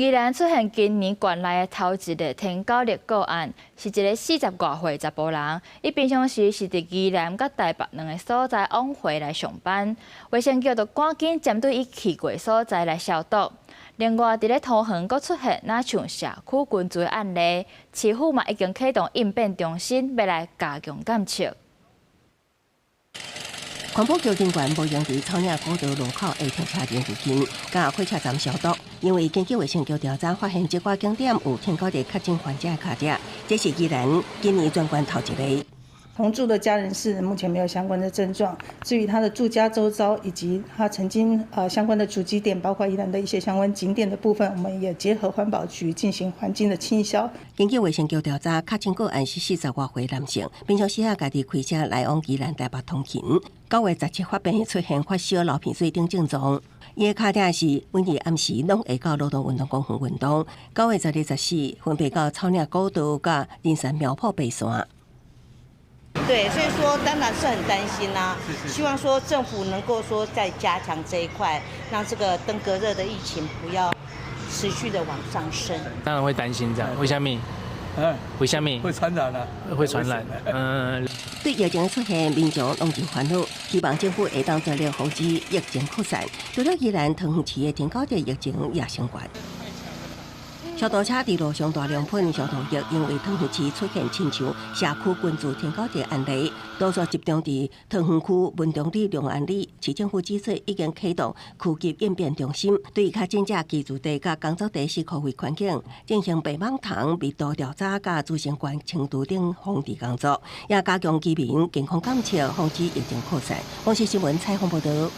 宜蘭出現今年縣內的頭一个天狗熱個案，是一个40外歲查埔人，伊平常時是佇宜蘭佮台北兩个所在往回來上班，衛生局就趕緊針對伊去過所在來消毒。另外，佇咧桃園閣出現若像社區群聚案例，市府嘛已經啟動應變中心，欲來加強監測。環保局人員無閒佇草嶺古道路口的停車場附近，佮火車站消毒，因為根據衛生局調查發現，這掛景點有天狗熱確診患者的跤跡，這是宜蘭今年全縣頭一个。同住的家人是目前沒有相關的症狀。至於他的住家周遭以及他曾經相關的足跡點，包括宜蘭的一些相關景點的部分，我們也結合環保局進行環境的清消。根據衛生局調查，確診個案是40外歲男性，平常時啊家己開車來往宜蘭台北通勤。9月17發病出現發燒、流鼻水等症狀。伊的跤跡是每日暗時攏會到羅東運動公園運動。9月12、14分別到草嶺古道佮仁山苗圃爬山。對，所以說當然是很擔心啦，希望說政府能夠說再加強這一塊，讓這個登革熱的疫情不要持續的往上升。當然會擔心這樣，為啥物？嗯，為啥物？會傳染啊，會傳染。嗯。對疫情出現，民眾攏真煩惱，希望政府會當全力防止疫情擴散。除了宜蘭桃園市的天狗熱疫情也升懸。消毒車佇路上大量噴消毒液，因為桃園市出現親像社區群聚天狗熱案例，多數集中佇桃園區文中里、龍安里。市政府指出，已經啟動區級應變中心，對確診者居住地佮工作地四箍圍環境進行白蠓蟲密度調查、佮滋生源清除等防治工作，也加強居民健康監測，防止疫情擴散。公視新聞採訪報導。